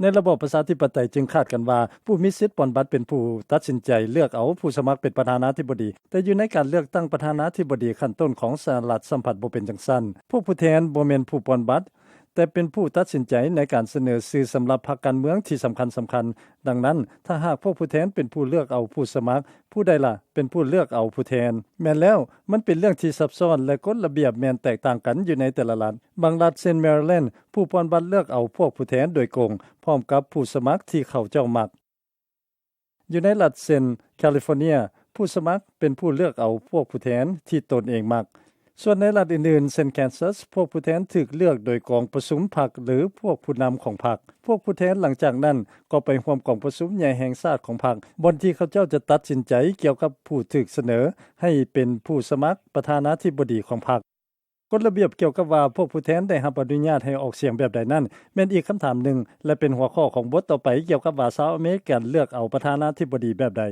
ໃນລະບອບປະຊາທິປະໄຕ ຈຶ່ງຄາດກັນວ່າ ຜູ້ມີສິດປ່ອນບັດເປັນຜູ້ຕັດສິນໃຈເລືອກເອົາຜູ້ສະໝັກເປັນປະທານາທິບໍດີ, ແຕ່ຢູ່ໃນການເລືອກຕັ້ງປະທານາທິບໍດີຂັ້ນຕົ້ນຂອງສະຫະລັດ ສຳພັດບໍ່ເປັນຈັ່ງຊັ້ນ. ພວກຜູ້ແທນບໍ່ແມ່ນຜູ້ປ່ອນບັດ, ແຕ່ເປັນຜູ້ຕັດສິນໃຈໃນການສະເໜີຊື່ສຳລັບພັກການເມືອງທີ່ສຳຄັນໆ. ດັ່ງນັ້ນ, ຖ້າຫາກພວກຜູ້ແທນເປັນຜູ້ເລືອກເອົາຜູ້ສະໝັກ, ຜູ້ໃດລະເປັນຜູ້ເລືອກເອົາຜູ້ແທນ? ແມ່ນແລ້ວ, ມັນເປັນເລື່ອງທີ່ຊັບຊ້ອນ ແລະ ກົດລະບຽບແມ່ນແຕກຕ່າງກັນຢູ່ໃນແຕ່ລະລັດ. ບາງລັດເຊັ່ນ Maryland ຜູ້ປ່ອນບັດເລືອກເອົາພວກຜູ້ແທນໂດຍກົງ ພ້ອມກັບຜູ້ສະໝັກທີ່ເຂົາເຈົ້າມັກ. ຢູ່ໃນລັດເຊັ່ນ California ຜູ້ສະໝັກເປັນຜູ້ເລືອກເອົາພວກຜູ້ແທນທີ່ຕົນເອງມັກ. ສ່ວນໃນລັດອື່ນໆ ເຊັ່ນ Kansas ພວກຜູ້ແທນຖືກເລືອກໂດຍກອງປະຊຸມພັກ ຫຼື ພວກຜູ້ນຳຂອງພັກ. ພວກຜູ້ແທນຫຼັງຈາກນັ້ນກໍໄປຮ່ວມກອງປະຊຸມໃຫຍ່ແຫ່ງຊາດຂອງພັກ, ບ່ອນທີ່ເຂົາເຈົ້າຈະຕັດສິນໃຈກ່ຽວກັບຜູ້ຖືກສະເໜີໃຫ້ເປັນຜູ້ສະໝັກປະທານາທິບໍດີຂອງພັກ. ກົດລະບຽບກ່ຽວກັບວ່າພວກຜູ້ແທນໄດ້ຮັບອະນຸຍາດໃຫ້ອອກສຽງແບບໃດນັ້ນ ແມ່ນອີກຄຳຖາມໜຶ່ງ ແລະ ເປັນຫົວຂໍ້ຂອງບົດຕໍ່ໄປ ກ່ຽວກັບວ່າຊາວອາເມລິກັນເລືອກເອົາປະທານາທິບໍດີແບບໃດ.